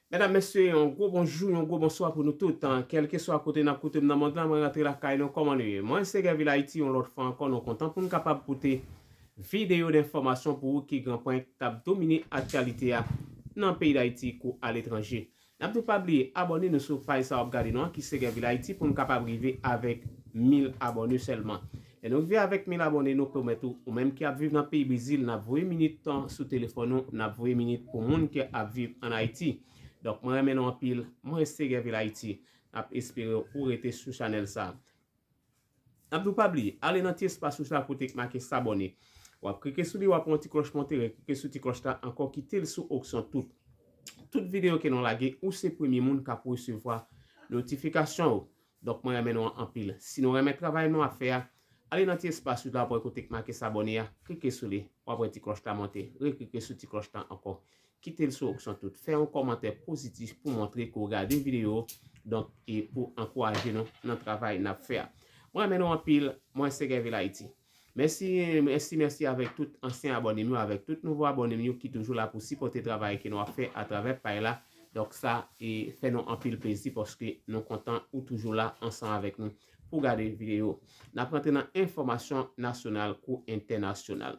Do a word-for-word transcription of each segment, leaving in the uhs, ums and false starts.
Medam, mesye, yon gwo bonjou, yon gwo bonswa pou nou tout. Kèlkeswa kote n ap koute m nan mond lan, mwen rantre lakay nou, kòman nou ye? Mwen se Gèvil Ayiti, yon lòt fwa ankò, nou kontan pou n kapab pote videyo d enfòmasyon pou ou ki gen pwen k ap domine aktyalite a nan peyi Dayiti kou aletranje. N ap tou pa bliye abòne nou sou paj sa w ap gade nou an ki se Gèvil Ayiti pou n kapab rive avèk mil abòne sèlman. Lè nou rive avèk mil abòne, nou pwomèt ou, ou menm ki ap viv nan peyi Brezil, n ap voye minit tan sou telefòn ou, n ap voye minit pou moun ki ap viv ann Ayiti. Donk, mwen renmen nou anpil, mwen se Gèvil Ayiti. N ap espere ou rete sou chanèl sa. N ap di w pa bliye, ale nan ti espas wouj la kote k make sabòne. W ap klike sou li, w ap wè yon ti klòch monte, reklike sou ti klòch la ankò, kite l sou opsyon tout. Tout videyo ke nou lage, ou se premye moun k ap resevwa notifikasyon yo. Donk, mwen renmen nou anpil. Si nou renmen travay nou ap fè a, ale nan ti espas wouj la, w ap wè kote k make sabòne a, klike sou li, w ap wè ti klòch la monte, reklike sou ti klòch la ankò. Kite l sou opsyon tout. Fè yon kòmantè pozitif pou montre ke w gade videyo, donk, e pou ankouraje nou nan travay n ap fè a. Mwen renmen nou anpil, mwen se Gèvil Ayiti. Mèsi, mèsi, mèsi avèk tout ansyen abòne m yo, avèk tout nouvo abòne m yo ki toujou la pou sipòte travay ke nou ap fè atravè paj la. Donk sa e fè nou anpil plezi paske nou kontan ou toujou la ansanm avèk nou pou gade videyo. N ap rantre nan enfòmasyon nasyonal kou entènasyonal.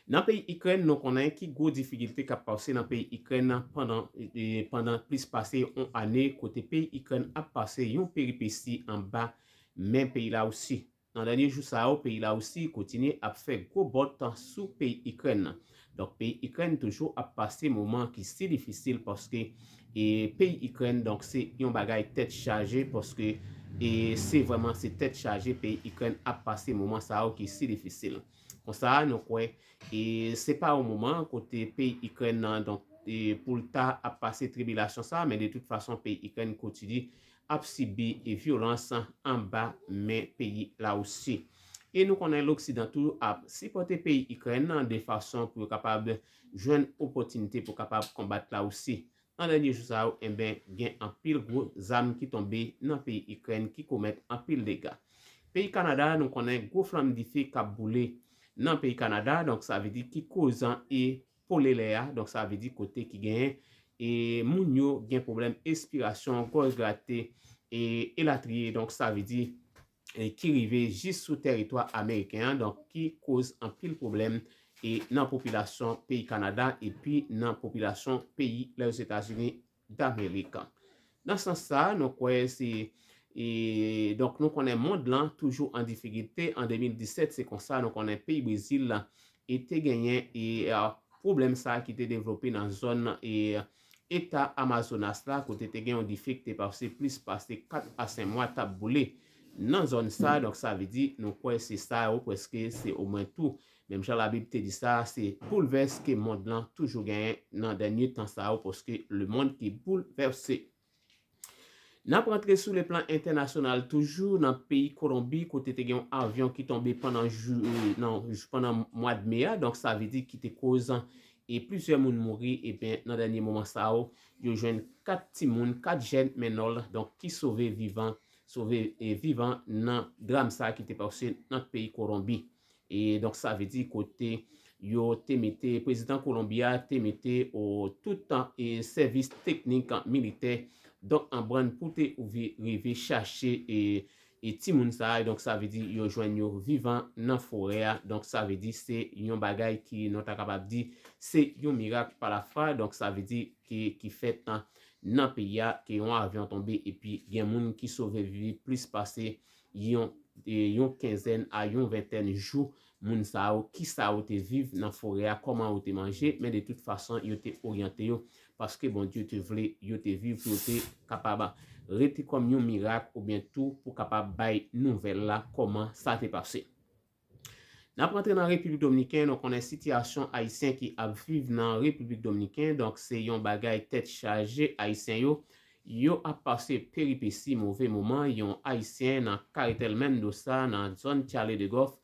Nan peyi Ikrèn, nou konnen ki gwo difikilte k ap pase nan peyi Ikrèn nan pandan, e, pandan plis pase yon ane, kote peyi Ikrèn ap pase yon peripesi anba men peyi Larisi. Nan dènye jou sa yo, peyi Larisi kontinye ap fè gwo bòt sou peyi Ikrèn nan. Donk, peyi Ikrèn toujou ap pase moman ki si difisil paske, e, peyi Ikrèn, donk, se yon bagay tèt chaje paske, e, se vrèman se tèt chaje peyi Ikrèn ap pase moman sa yo ki si difisil. Konsa, nou kwè, e, se pa yon moman kote peyi Ikrèn nan, donk, e, pou l ta ap pase tribilasyon sa, men de tout fason, peyi Ikrèn kontinye ap sibi, e, vyolans anba men peyi Larisi. E nou konnen Loksidan tou ap sipòte peyi Ikrèn nan de fason pou yo kapab jwenn opòtinite pou kapab konbat Larisi. Nan dènye jou sa yo, enben, gen anpil gwo zam ki tonbe nan peyi Ikrèn ki komèt anpil dega. Peyi Kanada, nou konnen gwo flanm dife k ap boule nan peyi Kanada, donk sa vle di ki kozan e pole lè a, donk sa vle di kote ki genyen e moun yo gen pwoblèm espirasyon, gòj grate e elatriye, donk sa vle di e ki rive jis sou tèritwa ameriken an, donk ki koz anpil pwoblèm e nan popilasyon peyi Kanada epi nan popilasyon peyi Lèzetazini Damerik. Nan sans sa, nou kwè se, e, donk nou konnen mond lan toujou an difikilte. An de mil disèt, se konsa nou konnen peyi Brezil la e te genyen e, a, pwoblèm sa ki te devlope nan zòn e eta Amazonas la, kote te gen yon dife ki te pase plis pase kat a senk mwa t ap boule nan zòn sa. Donk, sa vle di, nou kwè se sa yo, prèske se omwen tou. Menm jan Labib te di sa, se boulvès ke mond lan toujou genyen nan dènye tan sa yo, paske lemonn ki boulvèse. N ap rantre sou le plan entènasyonal toujou nan peyi Kolonbi, kote te gen yon avyon ki tonbe pandan jou, nan, pandan mwa de me a. Donk, sa vle di ki te koz e plizyè moun mouri. Ebyen, nan dènye moman sa yo, yo jwenn kat timoun, kat jèn mennòl, donk, ki sove vivan, sove e vivan nan dram sa ki te pase nan peyi Kolonbi. E donk, sa vle di kote yo te mete, prezidan Kolonbi a te mete o tout e sèvis teknik militè, donk, an brann pou te ouvi, rive chache e, e timoun sa a. Donk, sa vle di yo jwenn yo vivan nan forè a. Donk, sa vle di se yon bagay ki nou ta kapab di se yon mirak pa lafwa. Donk, sa vle di ki, ki fèt nan, nan peyi a, ke yon avyon tonbe epi gen moun ki sove viv plis pase yon, e, yon kenzèn a yon ventèn jou. Moun sa yo, kisa yo te viv nan forè a, kòman yo te manje, men de tout fason, yo te oryante yo, paske Bondye te vle yo te viv pou yo te kapab rete kòm yon mirak oubyen tou pou kapab bay nouvèl la kòman sa te pase. N ap rantre nan Repiblik Dominiken, nou konnen sitiyasyon ayisyen ki ap viv nan Repiblik Dominiken, donk se yon bagay tèt chaje ayisyen yo. Yo ap pase peripesi, move moman. Yon ayisyen nan Carretel Mendoza, nan zòn Charlie de Goff,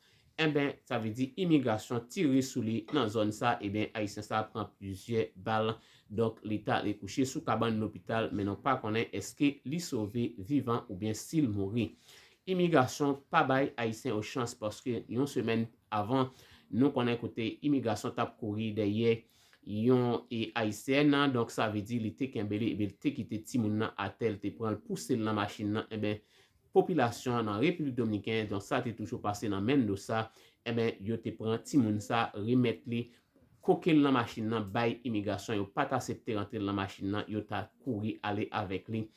enben, sa vle di imigrasyon tire sou li nan zòn sa, ebyen, ayisyen sa pran plizyè bal. Donk, li t ale kouche sou kabann lopital, men nou pa konnen èske li sove vivan oubyen si l mouri. Imigrasyon pa bay ayisyen yo chans paske yon semèn avan, nou konnen kote imigrasyon t ap kouri dèyè yon e ayisyèn, donk sa vle di li te kenbe li, epi li te kite timoun nan atè, li te pran l pouse l nan machin nan, enben, popilasyon an nan Repiblik Dominiken, donk sa te toujou pase nan Mendoza, enben, yo te pran timoun sa, remèt li, koke l nan machin nan, bay imigrasyon, yo pa t aksepte rantre l nan machin nan, yo ta kouri ale avèk li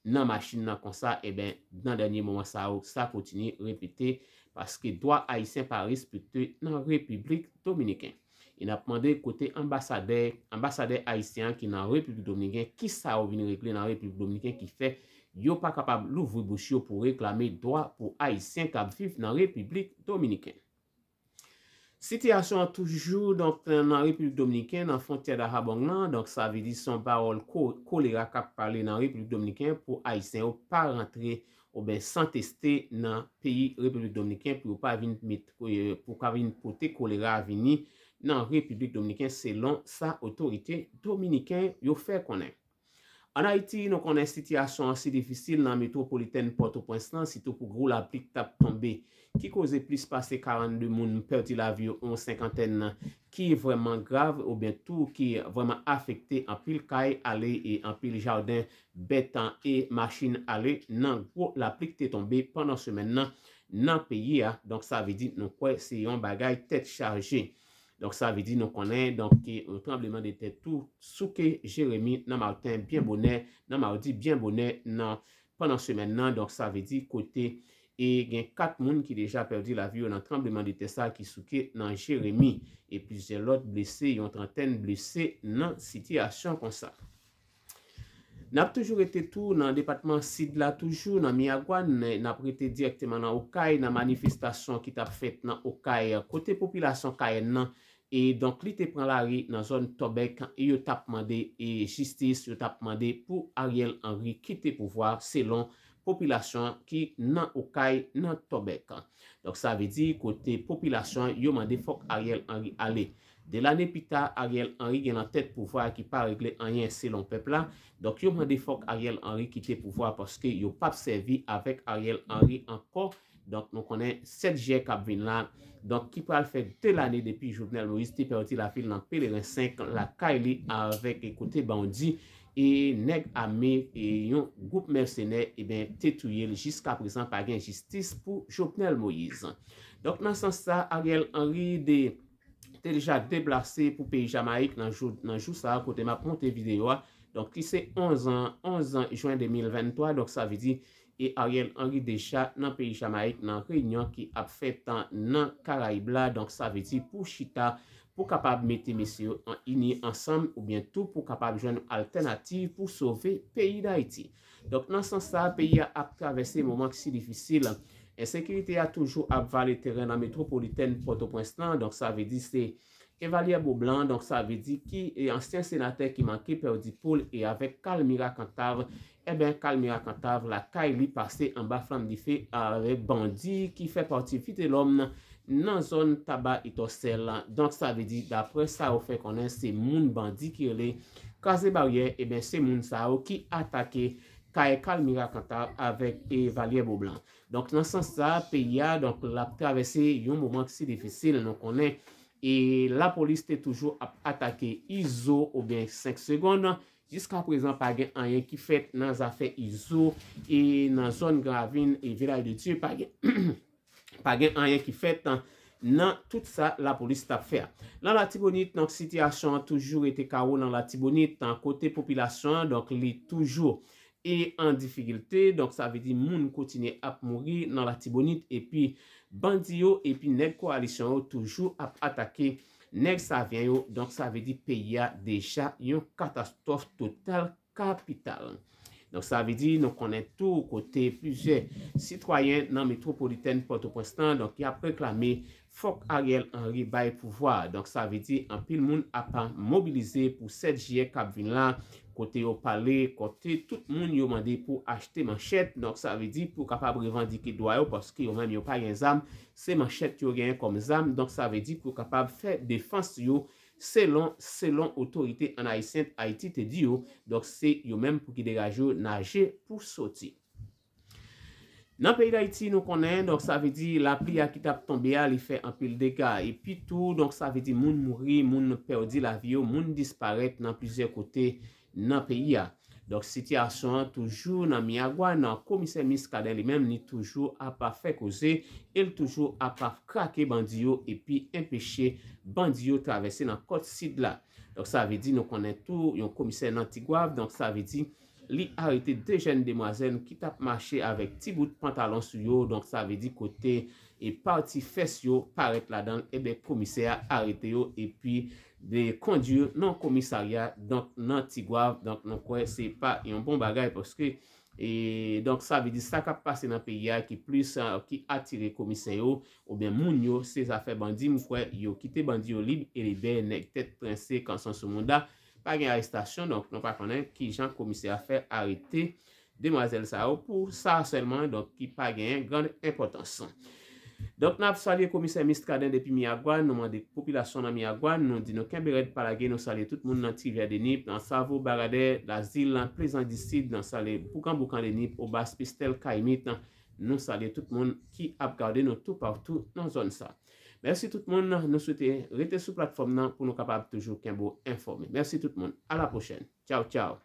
nan machin nan konsa, enben, nan dènye moman sa yo, sa kontinye repete, paske dwa ayisyen pa respekte nan Repiblik Dominiken. E n ap mande kote anbasadè, anbasadè ayisyen an ki nan Repiblik Dominiken, kisa yo vin regle nan Repiblik Dominiken ki fè yo pa kapab louvri bouch yo pou reklame dwa pou ayisyen k ap viv nan Repiblik Dominiken. Sitiyasyon an toujou, donk, nan Repiblik Dominiken, nan fwontyè Dahabong nan, donk, sa vle di se yon pawòl ko-, kolera k ap pale nan Repiblik Dominiken pou ayisyen yo pa rantre oubyen san teste nan peyi Repiblik Dominiken pou yo pa vin met, eh, pou ka vin pote kolera vini nan Repiblik Dominiken selon sa otorite dominiken yo fè konnen. Ann Ayiti, nou konnen sitiyasyon an si difisil nan metwopolitèn Pòtoprens lan, sitou pou gwo lapli k t ap tonbe, ki koze plis pase karannde moun pèdi lavi yo, yon senkantèn ki vrèman grav, oubyen tou ki vrèman afekte, anpil kay ale e anpil jaden, bèt e machin ale nan gwo lapli k te tonbe pandan semèn nan, nan peyi a. Donk, sa vle di, nou kwè se yon bagay tèt chaje. Donk, sa vle di, nou konnen, donk, ke yon tranblemanntè tou souke Jeremi nan maten byen bonè, nan mawdi byen bonè, nan, pandan semèn nan. Donk, sa vle di, kote, e gen kat moun ki deja pèdi lavi yo nan tranblemanntè sa ki souke nan Jeremi. E plizyè lòt blese, yon trantèn blese nan sitiyasyon konsa. N ap toujou rete tou nan depatman Sid la, toujou nan Miragwàn, n ap rete dirèkteman nan Okay, nan manifestasyon ki t ap fèt nan Okay, kote popilasyon Kayèn nan, e donk li te pran lari nan zòn Tòbèk, e yo t ap mande, e jistis, yo t ap mande pou Ariel Henry kite pouvwa, selon popilasyon ki nan Okay, nan Tòbèk. Donk, sa vle di, kote popilasyon yo mande fòk Ariel Henry ale. De lane pita, Ariel Henry gen nan tèt pouvwa a ki pa regle anyen selon pèp la. Donk, yo mande fòk Ariel Henry kite pouvwa paske yo p ap sèvi avèk Ariel Henry ankò. Donk, nou konnen sèt jiyè k ap vin la. Donk, ki pral fè de lane depi Jovenel Moïse te pèdi lavi l nan Pelerin senk lakay li avèk kote bandi e nèg ame e yon gwoup mèsenè, ebyen, te touye l. Jiska prezan, pa gen jistis pou Jovenel Moïse. Donk, nan sans sa, Ariel Henry de, te deja deplase pou peyi Jamayik nan jou, nan jou sa a kote m ap monte videyo a. Donk, ki se onz an, onz jen de mil venntwa. Donk, sa vle di, e Ariel Henry deja nan peyi Jamayik nan reyinyon ki ap fèt nan Karayib la. Donk, sa vle di pou chita, pou kapab mete mesye yo an ini ansanm oubyen tou pou kapab jwenn altènativ pou sove peyi Dayiti. Donk, nan sans sa, peyi a ap travèse moman ki si difisil. Ensekirite a toujou ap vale teren nan metwopolitèn Pòtoprens lan. Donk, sa vle di se Evalyè Boblan, donk, sa vle di ki, e, ansyen senatè ki manke pèdi poul e avèk Calmira Cantave, enben, Calmira Cantave lakay li pase anba flanm dife avèk bandi ki fè pati Vitelòm nan zòn Taba Etòsèl. Donk, sa vle di, daprè sa yo fè konnen, se moun bandi ki rele Kraze Baryè, enben, se moun sa yo ki atake kay Calmira Cantave avèk Evalyè Boblan. Donk, nan sans sa, peyi a, donk, l ap travèse yon moman ki si difisil, nou konnen. E lapolis te toujou ap atake Izo oubyen senk segonn. Jiska prezan, pa gen anyen ki fèt nan zafè Izo e nan zòn Gravin e Vilaj de Dye, pa gen, pa gen anyen ki fèt nan tout sa lapolis t ap fè a. Nan Latibonit, donk, sitiyasyon an toujou rete kawo nan Latibonit, kote popilasyon an, donk, li toujou e an difikilte. Donk, sa vle di moun kontinye ap mouri nan Latibonit, epi bandi yo, epi nèg kowalisyon yo toujou ap atake nèg Savyen yo. Donk, sa vle di peyi a deja yon katastwòf total kapital. Donk, sa vle di nou konnen tou kote plizyè sitwayen nan metwopolitèn Pòtoprens lan, donk, y ap reklame fòk Ariel Henry bay pouvwa a. Donk, sa vle di anpil moun ap mobilize pou sèt jiyè k ap vin la, kote yo pale, kote tout moun yo mande pou achte manchèt. Donk, sa vle di pou kapab revandike dwa yo, paske yo menm yo pa gen zam, se manchèt yo genyen kòm zam. Donk, sa vle di pou kapab fè defans yo selon, selon otorite an ayisyen Ayiti te di yo. Donk, se yo menm pou ki degaje yo naje pou soti. Nan peyi Dayiti, nou konnen, donk sa vle di lapli a ki t ap tonbe a, li fè anpil dega. Epi tou, donk sa vle di moun mouri, moun pèdi lavi yo, moun disparèt nan plizyè kote nan peyi a. Donk sitiyasyon an toujou nan Miragwàn, komisè Miskaden li menm, li toujou ap fè koze, e l toujou ap krake bandi yo, epi enpeche bandi yo travèse nan kòt sid la. Donk sa vle di nou konnen tou yon komisè nan Tigwav, donk sa vle di li arete de jèn demwazèl ki t ap mache avèk ti bout pantalon sou yo, donk sa vle di kote e pati fès yo parèt ladan l, ebyen komisè a arete yo epi de kondwi yo nan komisarya, donk nan Tigwav, donk nou kwè se pa yon bon bagay paske e donk sa vle di sa k ap pase nan peyi a ki plis ki atire komisè yo oubyen moun yo, se zafè bandi m kwè yo kite bandi yo lib e libè nèg tèt prense kanson sou mouda. Pa gen arestasyon, donk nou pa konnen kijan komisè a fè arete demwazèl sa yo pou sa sèlman, donk ki pa genyen grann enpòtans. Donk n ap salye komisè Miskaden depi Miragwàn, nou mande popilasyon nan Miragwàn, nou di nou kenbe rèd pa lage, nou salye tout moun nan Ti Rivyè de Nip, nan Savo, Baradè, Lazil, Plezan di Sid, nan salye Boukan Boukan de Nip, Obas, Pistèl, Kayimit, nou salye tout moun ki ap gade nou toupatou nan zòn sa. Mèsi tout moun, nou swete rete sou platfòm nan pou nou kapab toujou kenbe w enfòme. Mèsi tout moun, a la pwochèn, tchaw tchaw.